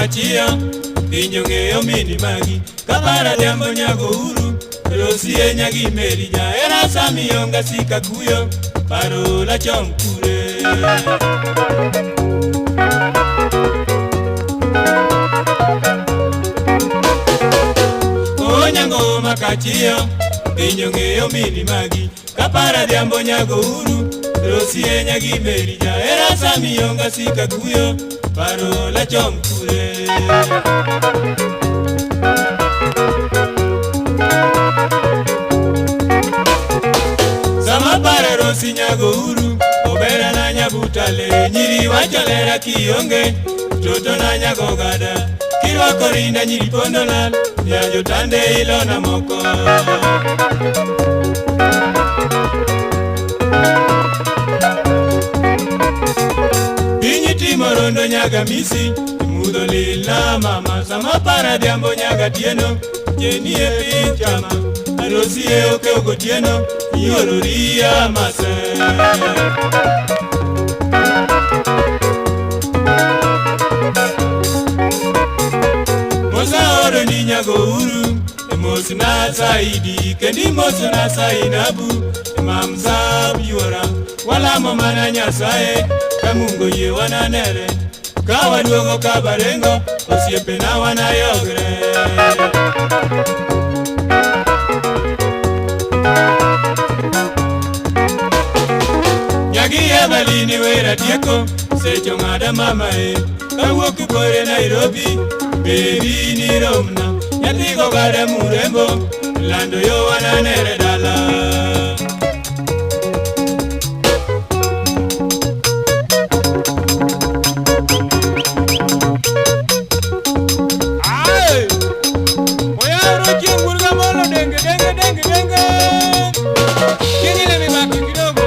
kachiyo, piny ong'eyo mini magi. Kapara dhiambo nyago uru, Rosie nyagi meri jahera samiyonga sika kuyo, parola chom kure. Onyango makachiyo, piny ong'eyo mini magi. Kapara dhiambo nyago uru, Rosie nyagi meri jahera samiyonga sika kuyo, parola chom kure. Sama paro Rosi nyago uru, obera na nyabutale, nyiri wacho lera kionge, toto na nyago gada, kirwako rinda nyiri pondo lal, nyajo tande ilona moko. Piny timo rondo nyaga misi, mudho lil na mama, sama para dhiambo nyaga tieno, jeni e piny chama, Rosi e okew gotieno, ioro ria mase. Musa oro ni nyago uru, mos na saidi, kendi mos na sainabu, mamsa yuora, walamo mana Nyasaye, ka Mungu yie wananere, ka waduogo kabarengo, osiepena wanayogre. Nyagi Evelyn wera tieko, secho ng'ada mama e, kawuok bore Nairobi, bebi ni romna, nyathi go gada murembo, lando yo wananere dala. Aye! Oyawro chieng' wuod Gamolo denge denge denge denge. Chieng' ile mibaki kidogo.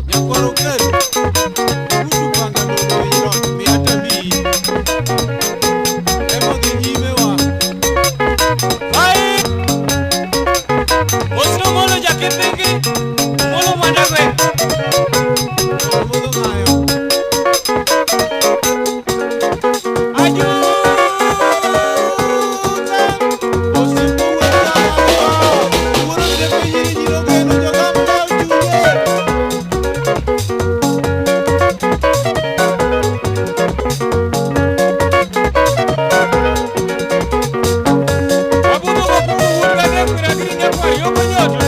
Nyakwar Okello, Utu panga mondo owinj loch, miya tamiyi. Ema odhi nyime wa. Ai! Osno molo jakipingi, molo mwandagwe. Molo modho ng'ayo. Ajuza! Osimbo wuod Kamawa, wuoro tepe nyiri nyiri ogeno jogam kaw chunye. Wabudho gokuru wuod Gadek miragiri nyakwar yoko nyoto.